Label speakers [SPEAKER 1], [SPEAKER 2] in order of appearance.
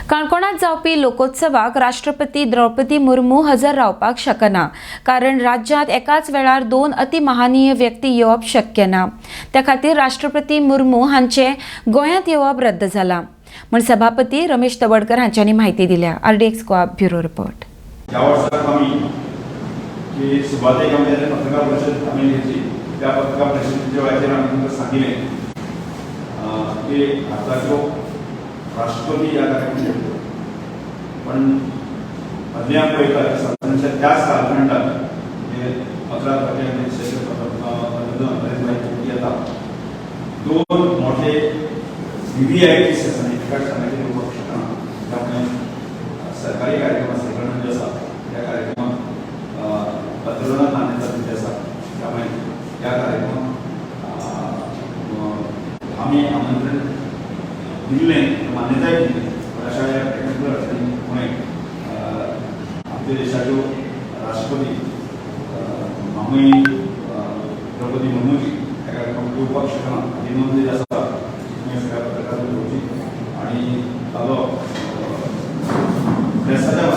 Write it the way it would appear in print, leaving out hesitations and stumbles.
[SPEAKER 1] काणकोणांत जावपी लोकोत्सवाक राष्ट्रपती द्रौपदी मुर्मू हजर रावपाक शकना, कारण राज्यांत एकाच वेळार दोन अतिमहानीय व्यक्ती येवप शक्य ना. त्या खातीर राष्ट्रपती मुर्मू हांचे गोंयांत येवप रद्द जाला म्हूण सभापती रमेश तवडकर हांच्यांनी म्हायती दिल्या. RDX Goa, bureau report.
[SPEAKER 2] ह्या वर्साक आमी की सुरवातेक आमी जेन्ना पत्रकार परिशद आमी घेतली, त्या पत्रकार परिशदेच्या वेळाचेर आमी तुमकां सांगिल्लें की भारताच्यो राष्ट्रपती ह्या कार्यक्रमाक येतल्यो. पण मदलें आमी पळयता की साधारणशा त्याच कालखंडात, म्हणजे 11 तारखेक आमी नरेंद्र मोदी येता, दोन मोठे व्हीव्हीआयपी आसा आनी एकाच टायमाचेर येवपाक शकना. त्यामुळे सरकारी कार्यक्रम आसा, जे आसा त्या कार्यक्रमाक पत्रकारांक मान्यता दिल्ली आसा. त्यामुळे ह्या कार्यक्रमाक आमी आमंत्रण दिल्लें, मान्यताय दिल्ली, पण अशा ह्या टेक्निकल अडचणीमुळे आमच्या देशाच्यो राष्ट्रपती मामूय द्रौपदी मुर्मूजी ह्या कार्यक्रमाक येवपाक शकना ही नोंद जी आसा ती तुमी सगळ्या पत्रकारांक घेवची आणि ताजो प्रेसाच्या